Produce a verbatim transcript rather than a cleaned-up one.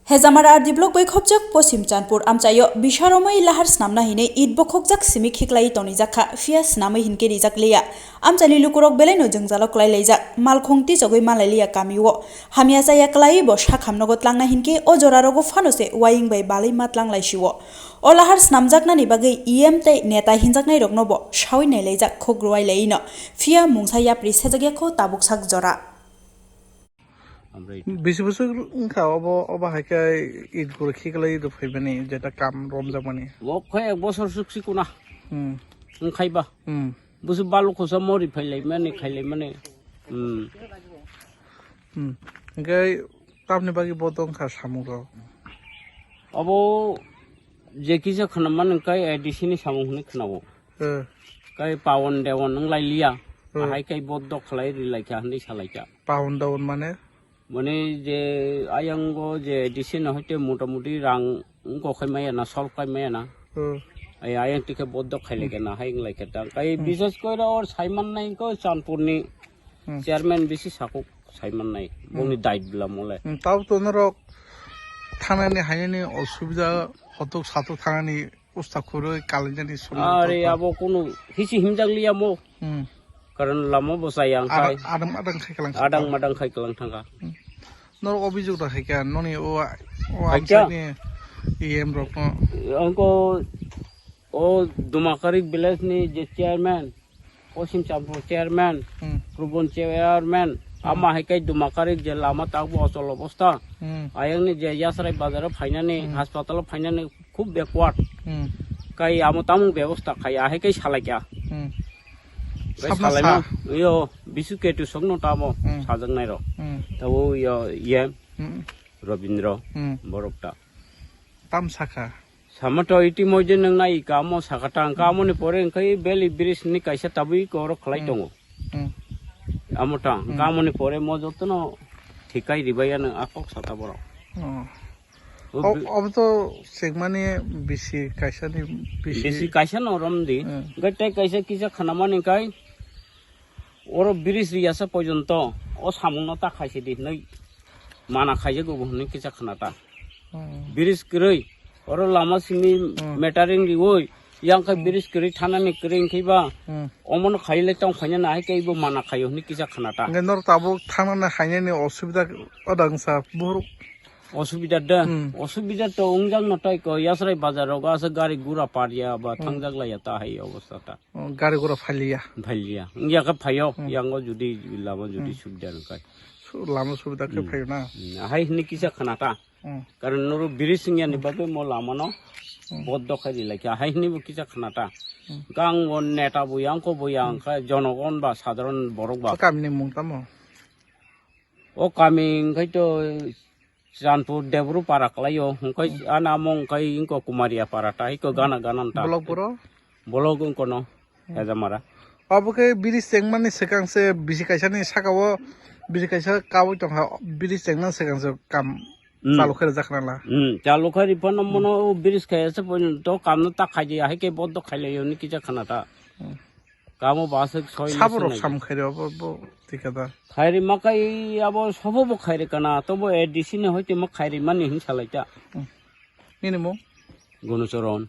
Hejamara R D block bai khopjak Poschim Chandpur amchaio bisaromwi lahar snamna hinwi it bokhokjak simi khiklai tonijakha, phiya snamwi hinkhe rijak liya. Amchaini lukurok belaino jwngjalo klai laijak, malkhung tisogwi manlai liya kamio. Hamya chaya klaiwi bo sakhamnogo tlangna hinkhe o jorarogo phano se waying bai balwi ma tlang laisio. O lahar snamjaknani bagwi E M tei neta hinjaknairokno bo sawi nailaijak khuk rwai laino, phiya mungsa yapri sejakya kho tabuk sak jora. Bisi bwswk wngkha obo, obo hai khe it gura khiklai rw phaimani, jeta kam romjakmani. Bo khe ek bosor swk sikuna. Hmm. Wngkhai ba. Hmm. Bwswk balu khosa mori phailaimani, khailaimani. Hmm. Hmm. Hingkhe tamni bagwi bo tongkha samungrok? Obo je kisa khwnamani hwnkhe A D C ni samung hwnwi khwnao. Eh. Kai pawon dewon wng lai liya. Eh. Ahai kai boddo khlai ri lai kha hwnwi sa lai kha. Pawon dewon mane? Mane je ayango je A D C no hoite mota moti rang wng kok khai maya na, solve khai maya na. Eh. Ai ayang tikhe boddo khai lai kha na, hai wng lai kha ta. Kai hmm, bishes koi ra or Saiman nai ko Chandpur ni hmm, chairman bisi sakuk Saiman nai. Hmm. Boni dait bwla mole. Hmm, tao to norok thanani hainani osubida hotok satok thanani usta khurui kalinjani sumui are tongkha. Abo kunu hisi himjak liya mo. Hmm. Karon lama bo chaya ang khai. Adang, adang, adang khai kalang adang thangkha. Madang khai kalang thangkha. Hmm. Norok obijok da khai kha, noni o, o khai kha? Amchaini E M rokno. Angko o Dumakarik village ni je chairman, Poschim Chandpur chairman, hmm, Prubon chairman, hmm, ama hai kai Dumakarik je lama takbo ochol obostha. Hmm. Ayang ni je Yasrai bazar o phainani, hmm, hospital o phainani, khub backward. Hmm. Kai amo tamung bebosta khai, ahai kai salai kya. Hmm. Kai sabna salai sa? Ma, yo, bisu ketu sokno tamo hmm, sajak nai ro. Hmm. Tabo yo, ye, hmm, Robindro, hmm, borok ta. Tam sakha? Sama to iti moje nang nai kamo sakha tang, hmm, kamo ni pore kai beli bridge ni kaisa tabui koro khlai hmm, tongo. Hmm. Amo tang, hmm, kamo ni pore mo jotono thikai ribai ano akok sata borok. Oh. O Ob-, bi- obo to chengmani bisi kaisa ni bisi. Bisi kaisa no rom di. Hmm. Hingke tei kaisa kisa khana mani kai oro bridge riyasa porjonto o samung no ta khaisi di hinui mana khaijago bo hinui kisa khana ta. Hmm. Bridge kwrwi oro lama simi hmm, metering rioi yang kai hmm, bridge kwrwi thanani kwrwi hingke ba hmm, omono khaile tong khaina nahai kai bo mana khaio hinui kisa khana ta. Hingke nor tabuk thanani hainani osubida odang sa bor Osubida da? Hmm. Osubida to wngjak no tai ko, Yasrai bazar rogo aswk gari gura pariya ba hmm, thangjak laiya ta hai obostha ta. Oh, gari gura phaliya? Phaliya. Wngya khe phaio, hmm, yango judi lama judi hmm, subida wngkha. Su-, lama subida khe hmm, phaio na? Hmm, hai hwnwi kisa khana ta. Hmm. Karon noro bridge wngya ni hmm, bagwi mo lama no hmm, boddo khai rilai kha. Hai hwnwi bo kisa khana ta. Hmm. Gang o neta bo yang ko bo yang hmm, kha jonogon ba sadharon borok ba. Kami ni mung tamo? O kami wngkhai to Chandpur Debru para kwlaio, hwnkhe hmm, ana amo wngkhai wngkha Kumaria para ta, iko hmm, gana gana ta. Block boro? Block wngkha no, hmm, Hejamara. Abo khe bridge chengmani swkang se bisi kaisa ni saka o, bisi kaisa kaui tongkha, bridge chengmani swkang se kam hmm, chalu khe rijak khna la. Hmm, chalu khe ri phano hmm, mono o bridge khe se to kam no ta khai di, hai khe boddo khai lai oni kisa khna ta. Hmm. Kamo ba aswk soi Sabo rok machine sam khairi obo bo tikada. Khairi ma kai abo sobo bo khairi kana, tobo A D C ni hoite ma khairi mani hin salai ta. Hmm. Nini mung? Gunuchoron.